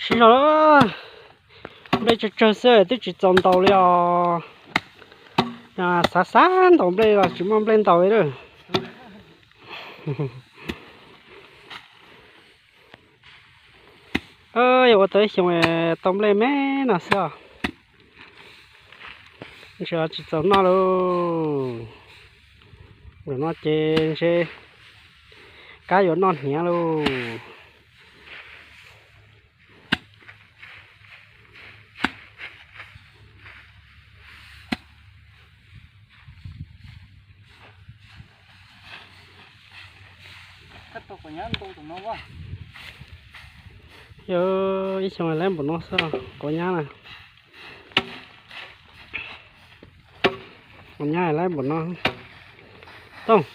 Sib zog lawm, nplej tsawg tsawg xwb twb tsis txaus ntaus li os. Xav xav ntaus nplej los tsis muaj nplej ntaus li lawm. Yog ua tau ib xyoos tau nplej me no xwb os. Ntshe tsis txaus noj lauj. Zaum no ces ntshe kab yuav noj hniav lauj. Yog ib xyoos laib npaum no xwb, quav nyab na. Quav nyab laib npaum no. Tooj,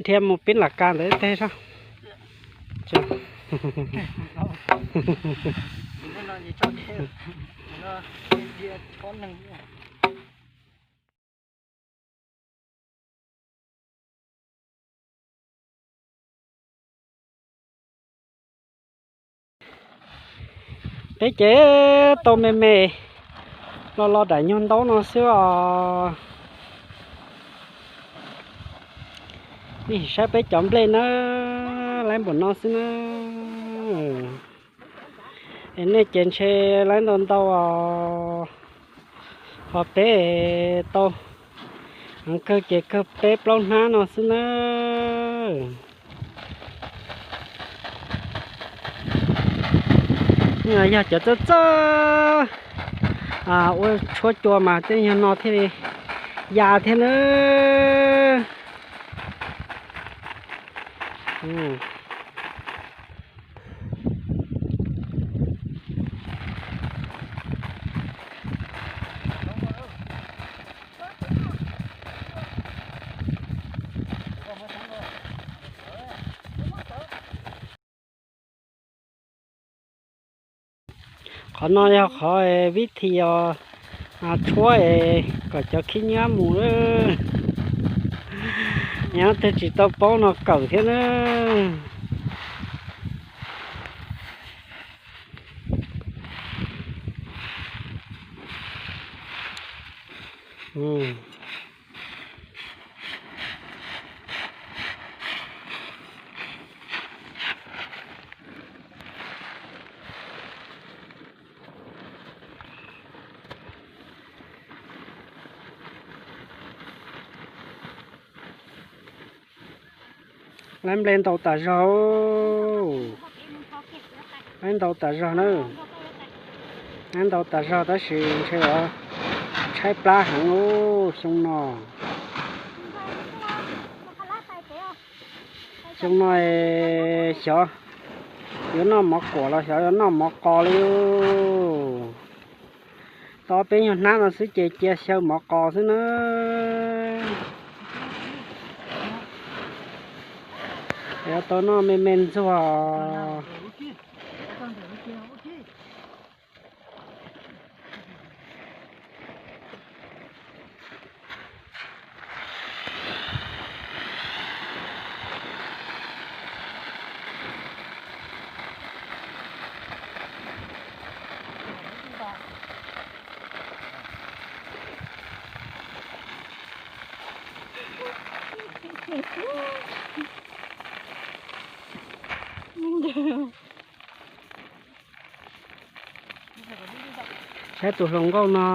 dhia mus pib lam kas ntawd teg sab. Peb ces tau me me los los daim nyuag ntaub no xwb os. Nej saib peb cov nplej na, laib npaum no xwb na. Es nej ces ntshe laib ntau ntau os. Ho peb tau heev kawg ces kawg peb plaub hnab no xwb na. Yog cov txawj txawj ua tshuab cua mas tej nyuag no thiaj li ya thiab na. Qhov no yog qhov vib thi os, tshuab es kom cov khib nyiab mus. Nyob twg tsis tau paub no kawm thiab na. Laib nplej ntau tas zog, laib ntau tas zog na. Laib ntau tas zog tab sis ntshe yuav tshaib plab heev xyoo no. Xyoo no xyov yuav noj mov kuam los xyov yuav noj mov qos li. Tau peb nyuag hnab no xwb ces cia xyaw mov qos xwb na. Yuav tau noj me me ntxuag. Saib tus hluas nkauj no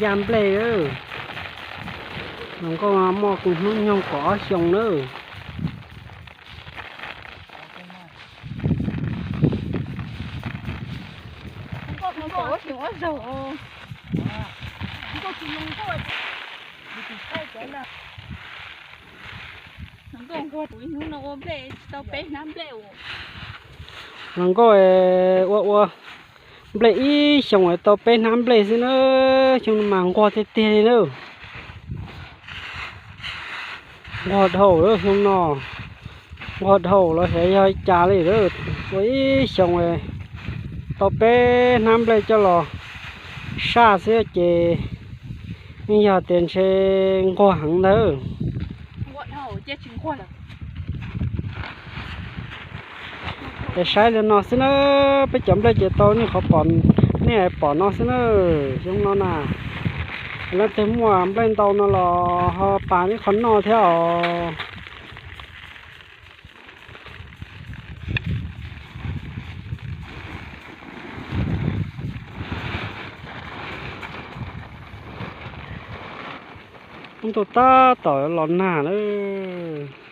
yaj nplej. Hluas nkauj muaj hnub nyoog kaum ob xyoos lawm. Hluas nkauj ua ua nplej ib xyoos tau peb hnab nplej xwb na, xyoo no mas nquag tiag tiag li na. Nquag dhau lawm xyoo no, nquag dhau los xyov yog li cas li lawm. Ua ib xyoos tau peb hnab nplej coj los saj xwb ces yeej yog tias ntshe nquag heev ntawd. Nquag dhau ces tsis nquag lawm. Es saib li no xwb na, peb cov nplej ces tau nej qhov pom, nej pom no xwb na. Xyoo no na, leej twg muaj nplej ntau no los ho pas nej qhov noj thiab os. Ub, ntuj tab tom los nag lawm.